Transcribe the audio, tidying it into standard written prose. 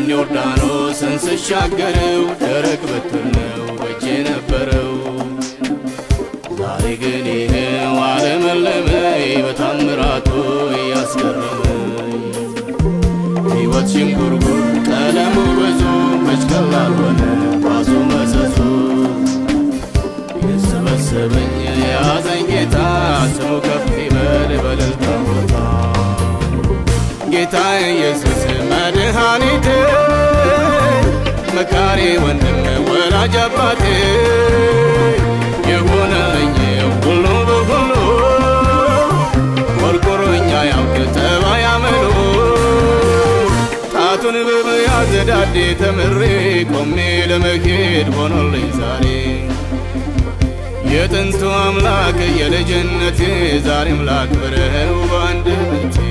ያን ዮርዳኖስን ስሻገረው ደረቅ በትር ነው በእጄ ነበረው። ዛሬ ግን ይኸው አለመለመኝ በታምራቱ እያስገረመኝ። ሕይወት ሽንጉርጉር ቀለሙ ብዙ መች ቀላል ሆነ ኳሱ መሰሱ። የሰበሰበኝ የያዘኝ ጌታ ስሙ ከፍ ይበል በእልልታ ቦታ። ጌታ ኢየሱስ መድኃኒቴ፣ መካሪ ወንድም ወላጅ አባቴ፣ የሆነልኝ ሁሉ በሁሉ ቆርቆሮኛ ያውቅ ጠባይ አመሉ። ጣቱን በመያዝ ዳዴ ተምሬ ቆሜ ለመሄድ ሆኖልኝ ዛሬ። የጥንቱ አምላክ የልጅነቴ ዛሬም ላክብረው በአንደበቴ።